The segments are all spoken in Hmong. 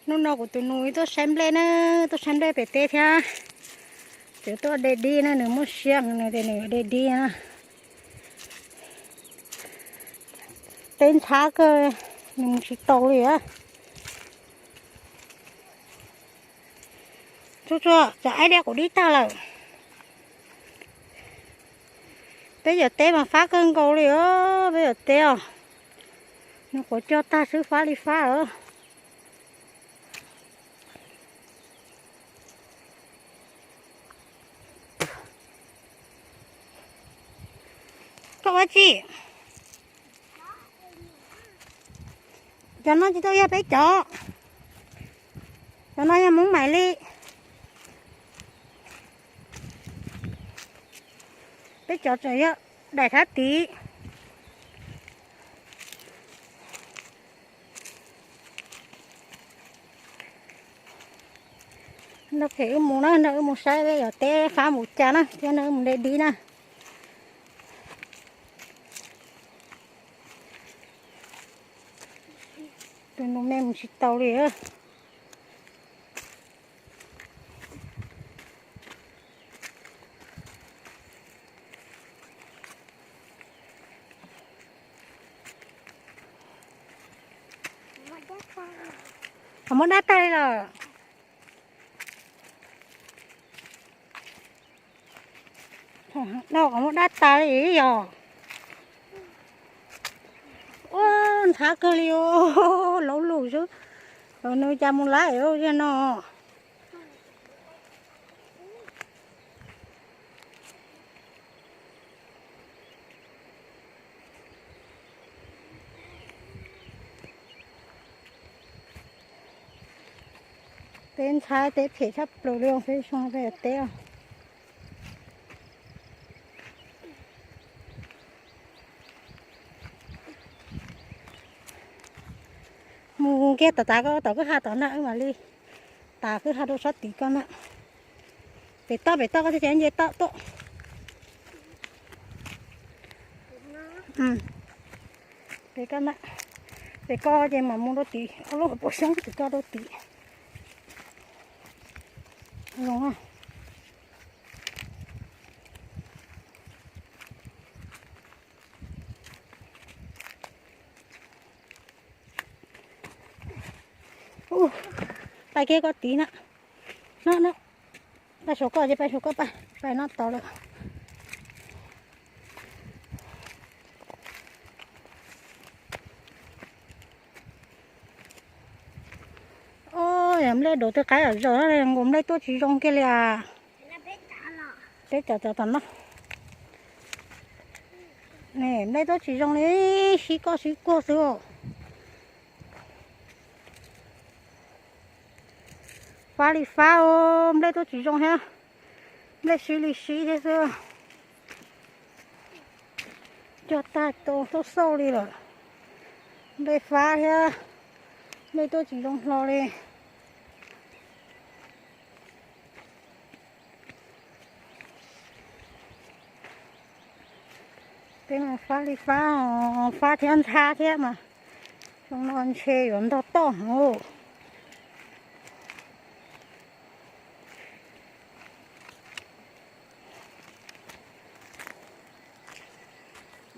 Hnub no kuv tus nus tuaj saib nplej na, tuaj saib nplej pem teb thiab. Tseem tuaj de dib na, nws muaj siab nws tias nws de dib na. Teb ntxhab kawg, nws mus tsis tau li a. Tsuag tsuag, tsam ib diav kuv dib tag lawm. Peb yawm teb mas fab kawg nkaus li os, peb yawm teb os. Nws quav cog tag xwb fab li fab os. Koj ua tsi? Cov no tsis tau yog peb cov, cov no yog Hmoob Maiv li. Peb cov tseem yog daim thab tid. Nrog phem wb mus na, nrog wb mus saib peb yawm teb fab mus cas na, thiab nrog wb mus de dib na. Tus nus me mus tsis tau li. Qhov muab dab tag li lawm. Dab, qhov muab dab tag li yog. Ua ntxhab kawg li os, laub lug xwb. Nws cas mus lawm yog no. Teb ntxhab teb phem tshaj plaws li os, peb xyoo peb teb os. Mus kiag tom tav ko, tom kwj ha tom na wb mam li, tav kwj ha rau sab tid ko na. Pem toj pem toj koj thiaj nce toj tuaj. Pem ko na, pem ko ces mam mus rau tid, ob lub hauv paus xyoob pem ko rau tid. Zoo. Pais kiag koj tid na. No no, pais saum koj ces pais saum koj, pais no tod lawm. Os, yog nplej daus twg qaib zom zaws, nkaus nplej tuaj tsis zoo kiag li as. Peb cov cov tom no, nplej tuaj tsis zoo li, sib koj sib kuag xwb. Fab li fab, nplej tuaj tsis zoo thiab, nplej sib li sib thiab xwb. Cog tag tau xauj xauj li lawm, nplej fab thiab, nplej tuaj tsis zoo hlo li. Peb mas fab li fab, fab thiab ntxhab thiab mas, xyoo no ntshe yuav ntog toj hauv.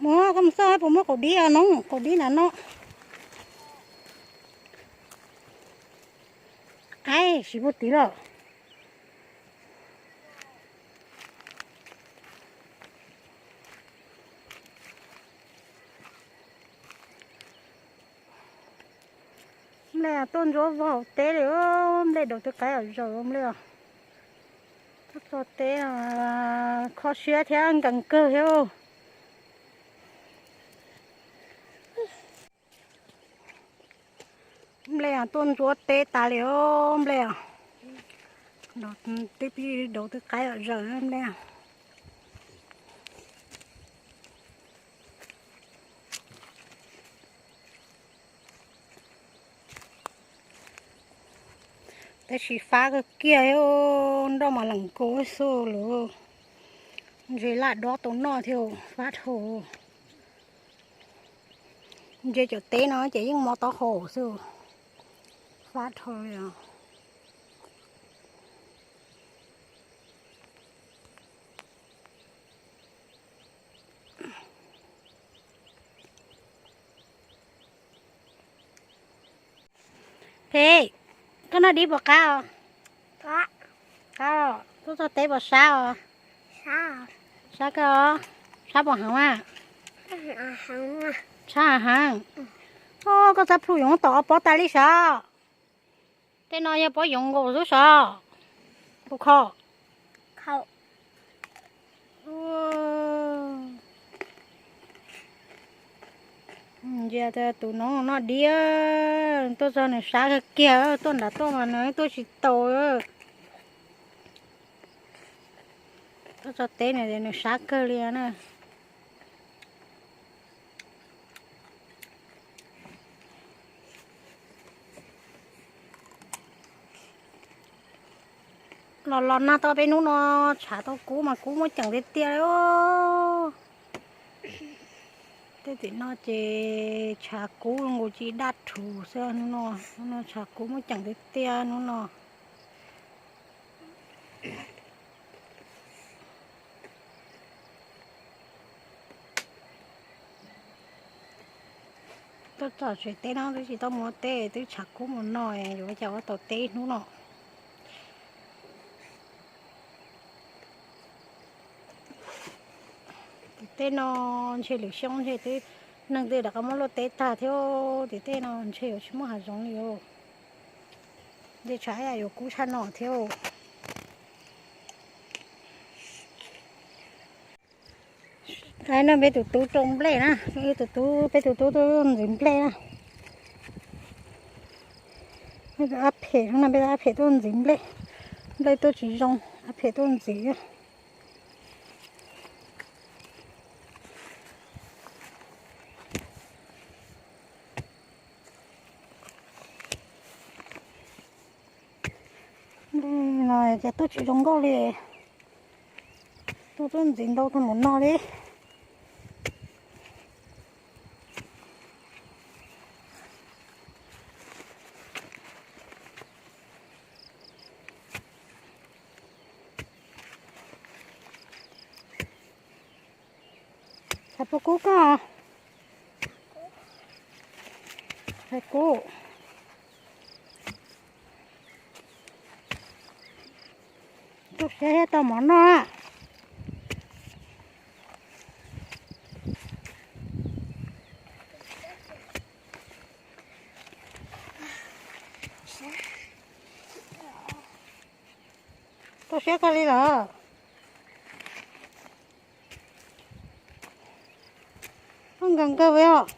Mus, koj mus xauj puas muaj qaum dib no, qaum dib na no. Aib, tsis puag tid lawm. Nplej tuaj ntsuab vog hauv teb li, nplej daus twg qaib zom zaws nplej os. Tuaj txog teb kho siab thiab nkees kawg thiab. Nplej tuaj ntsuab teb tas li os nplej. Twb pib daus twg qaib zom zaws nplej. Tab sis fab kawg kiag, nroj mas lees kua xwb lawm. Ntshe laj dob tau noj thiab, fab dhau. Ntshe cov teb no ces yeej mob taub hau xwb. Pab dhau li os. Phem, koj noj dib puas qab os? Qab. Tuaj txog teb puas sab os? Sab kawg os. Sab puas heev na? Sab heev. Koj txhaj plhu yoov tom ob pob tas li sav. Tej no yog pob yoov nkaus xwb sav. Tus kho. Ntsia tus no noj dib, tuaj txog nws sab kawg kiag, tuaj nram tuaj mas nws tuaj tsis tau. Tuaj txog teb nws sab kawg li na. Los los nag tau peb hnub no, tshav tau kub mas kub muaj ceem tiag tiag li. Tej tim no ces tshav kub nkaus tsis daj rhuv xwb hnub no, hnub no tshav kub muaj ceem tiag tiag hnub no. Tuaj txog tsev teb no twb tsis tau mus ua teb, twb tshav kub mus no, yuav ua cas ua tau teb hnub no. Tim tej no ntshe lwm xyoo ntshe twb neeg twb rov qab muab luaj teb tag thiab, tim tej no ntshe yuav tsis muaj hav zoov li os. Ntshe tshav yam yuav kub tshaj no thiab. Lawv no peb tus tub rau nplej na, tus tub, peb tus tub tuaj ntxiv nplej na. Peb tus ab phem no, peb tus ab phem tuaj ntxiv nplej, nplej tuaj tsis zoo, ab phem tuaj ntxiv. Nplej no ces tuaj tsis zoo nkauj li, tuaj tuaj ntxiv ntau tag npaum no li. Tshav puas kub koj? Tshav kub. Tuaj siab thiab tau mov noj. Tuaj siab kawg li lawm. Tuaj nkees kawg li os.